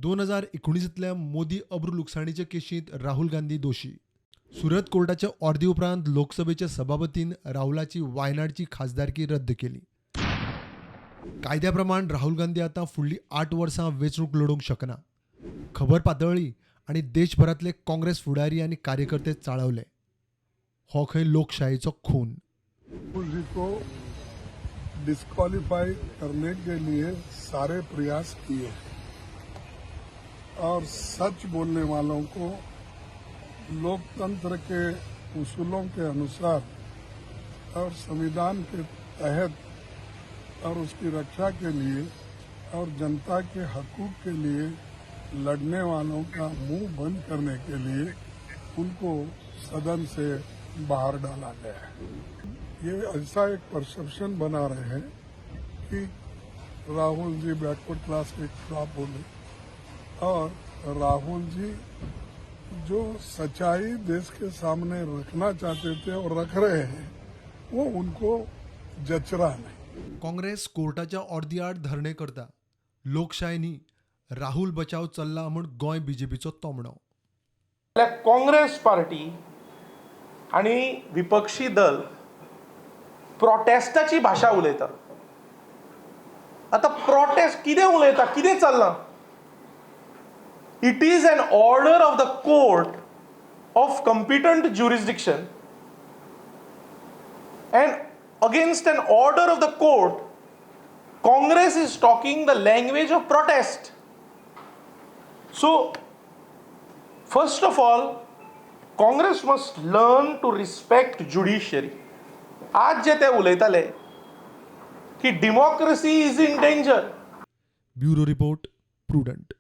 2019तल्या मोदी अब्रू लुकसाणीचे केशींत राहुल गांधी दोशी. सुरत कोर्टाच्या ऑर्दी उपरांत लोकसभेच्या सभापतीन राहुलाची वायनाडची खासदारकी रद्द केली. कायद्या प्रमाण राहुल गांधी आतां फुडलीं 8 वर्सां वेंचणूक लडोवंक शकना. खबर पातळ्ळी आनी देशभरांतले काँग्रेस फुडारी आनी कार्यकर्ते चाळवले. हो खंय लोकशायेचो खून. राहुल जी को डिस्क्वालीफाई करने के लिए सारे प्रयास किए और सच बोलने वालों को लोकतंत्र के उसूलों के अनुसार और संविधान के तहत और उसकी रक्षा के लिए और जनता के हकूक के लिए लड़ने वालों का मुंह बंद करने के लिए उनको सदन से बाहर डाला गया है. ये ऐसा एक परसेप्शन बना रहे हैं कि Rahul ji backward class K खिलाफ बोले और राहुल जी जो सच्चाई देश के सामने रखना चाहते थे और रख रहे हैं, वो उनको जच रहा नहीं. काँग्रेस कोर्टाच्या ऑर्दी आड धरणे करता. लोकशाय न्ही, राहुल बचाव चल्ला म्हूण गोंय बीजेपीचो तोमणो. जाल्यार काँग्रेस पार्टी आनी विपक्षी दल प्रोटेस्टाची भाशा उलयता. आतां प्रोटेस्ट कितें उलयता, कितें चल्लां? It is an order of the court of competent jurisdiction, and against an order of the court, Congress is talking the language of protest. So first of all, Congress must learn to respect judiciary. आज जे ते उलयताले की democracy is in danger. Bureau report, Prudent.